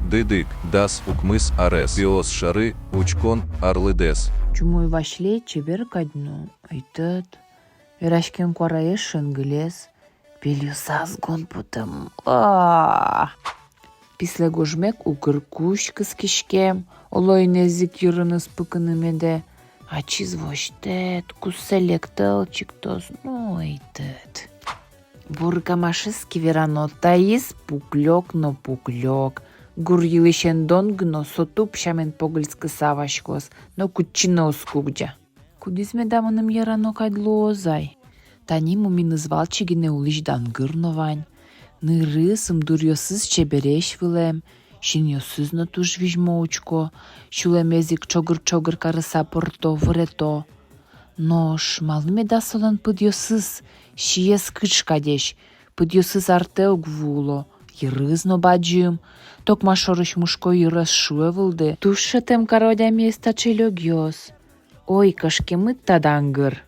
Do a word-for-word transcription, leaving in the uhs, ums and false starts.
Дыдык, дас укмыс арес. Пиос шоры учкон арлыдэз. Чумой Василей чебер кадь но, ӧйтӧд. Вераськем куараез шенгылес. Пельёсаз гон потэм. А-а-а! Пислэ гожмек укыр кузь кыскиськем, оло, инэз ик йырыныз пыкыны медэ. Ачиз возьтэт, куссэ лек тӧл чигтоз, но ӧйтӧд. Буркамашез ке верано, таиз пуклёк но пуклёк. Гур йылысен донгы но, со туб сямен погыльскыса васькоз, но кытчы но уз кугӟа. Кудӥз меда мыным ярано кадь луоз ай? Тани муминыз валче гинэ улӥсь дангыр но вань. Нырыз, ымдуръёсыз чебересь вылэм, синъёсыз но туж визьмо учко, сюлэмез ик ӵогыр-ӵогыр карыса пырто, вырето. Нош малы меда солэн пыдъёсыз сиес кыӵ кадесь, пыдъёсыз артэ уг вуыло, йырыз но бадӟым, токма шорысь мушко йырез шуэ вылды. Туж шӧтэм каро адямиез таӵе лёгъёс. Ой, кышкемыт та дангыр.